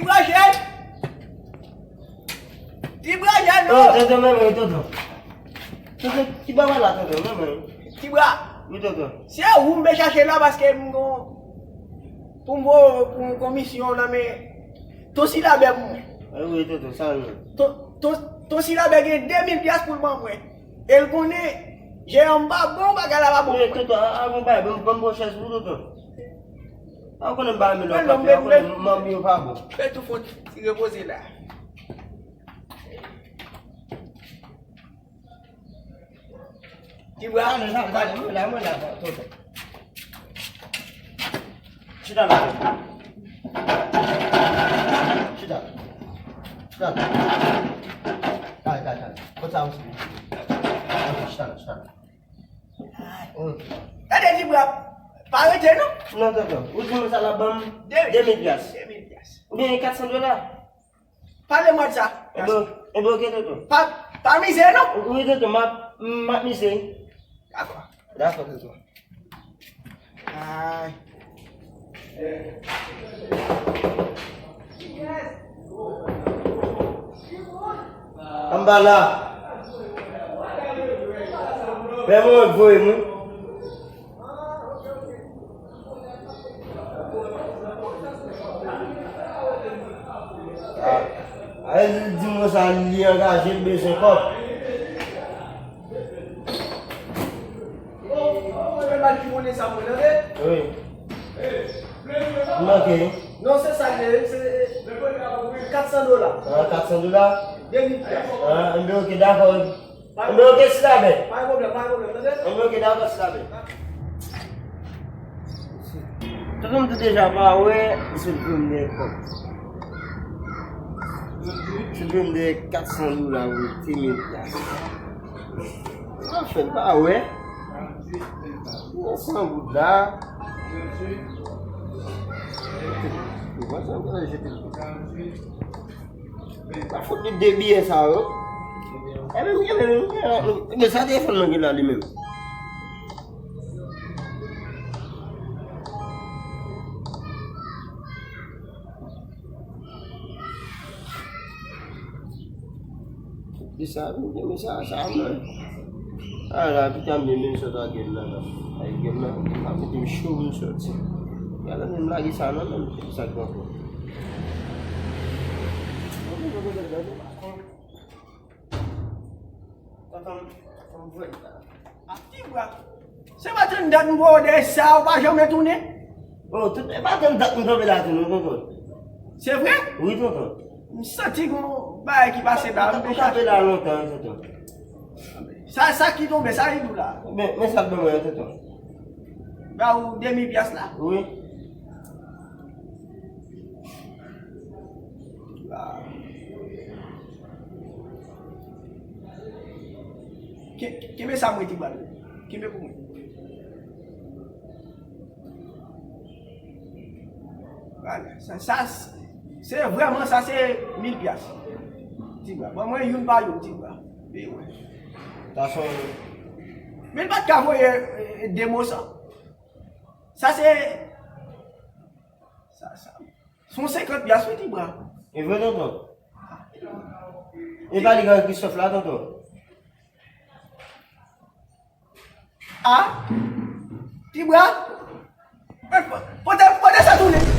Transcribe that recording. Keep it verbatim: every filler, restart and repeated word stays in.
Ti Bra jèn! Ti Bra jèn, oh, oh! Tonton, men mwen, tonton. Tonton, ki bagay la, tonton, men mwen. Ti Bra. Wi, tonton. Se ou m vle chache la paske m gon, pou m voye pou m gon misyon nan men Ton Silabè pou mwen. Wi, tonton, sa wi. Ton, ton, Ton Silabè gen de mil pyas pou l ban mwen. E l konnen, jeran m pa bon, bagay la pa bon. Wi, tonton, a, a, bon, bay, bon, bon, bon chèz pou tonton. A, w konnen m pa renmen lòt papye, a, w konnen manm yo pa bon. Fè tou fon ti repoze la. Ti Bra. Talè, talè, talè, mwen la, mwen la, tonton. Chita la. Chita. Chita. Talè, talè, talè. Kot sa ou sou? Ok, chita la, chita la. Ok. Gade Ti Bra. Pa rete non. Non, tonton. Ou di mwen sa la ban m de mil pyas. De mil pyas. Oubyen kat san dola. Pale mwa de sa. Ebyen, ebyen, ok, tonton. Pa, pa mize, non? Wi, tonton, m ap, m ap mize. Dakò. Dakò, tonton. Ay. Anba la. Fè mwen voye mwen. A, a, di mwen sa, li angaje, l bezwen kòb. Wi. M manke. Non, se sa l ye, se kat san dola. A, kat san dola? De mil pyas. A, enben, ok, dakò. Enben, ok, silabè. Pa gen pwoblèm, pa gen pwoblèm, tande? Enben, ok, dakò, silabè. Tonton m te deja pa wè, misye vle m dèyè kòb. Misye vle m dèyè kat san dola pou de mil pyas. Sa fè l pa wè. Yon san goud la. Mwen sa mwen jete l. Pa fout li de biyè sa yo. E menm, e menm, e menm, men sa telefòn nan gen la li menm. Di sa, men sa, sa mwen. A la, pita m byen, men sòt a gèl la, la. Ay, gèl la, gèl la mete m cho pou m sòti. Gade menm lage sa nan men m, ki sa k pran fò. Tonton, tonton, vre. A, Ti Bra. Se pa tann dat m voye w dèyè sa, ou pa janm retounen. O, tout, e pa tann dat m kanpe la tou, non, tonton. Se vre? Wi, tonton. M santi gon bagay ki pase la, m te chache. Ou kanpe la lontan, wi, tonton. Sa, sa ki tonbe, sa li di w la? Men, men sa l ban mwen an, tonton. Ba ou de mil pyas la? Wi. Ke-, kenbe sa mwen, Ti Bra. Kenbe pou mwen. Vwala. Sa, sa, se vrèman, sa se mil pyas. Ti Bra. Ban mwen youn pa youn, Ti Bra. Veye wè. Sa se yon... Men l pa t ka voye, e, de mo sa. Sa se, sa, sa. Se yon senkant pyas, wi, Ti Bra. E vre, tonton? E pa li Gran Kristòf la, tonton? A? Ti Bra? Pote, pote sa tounen.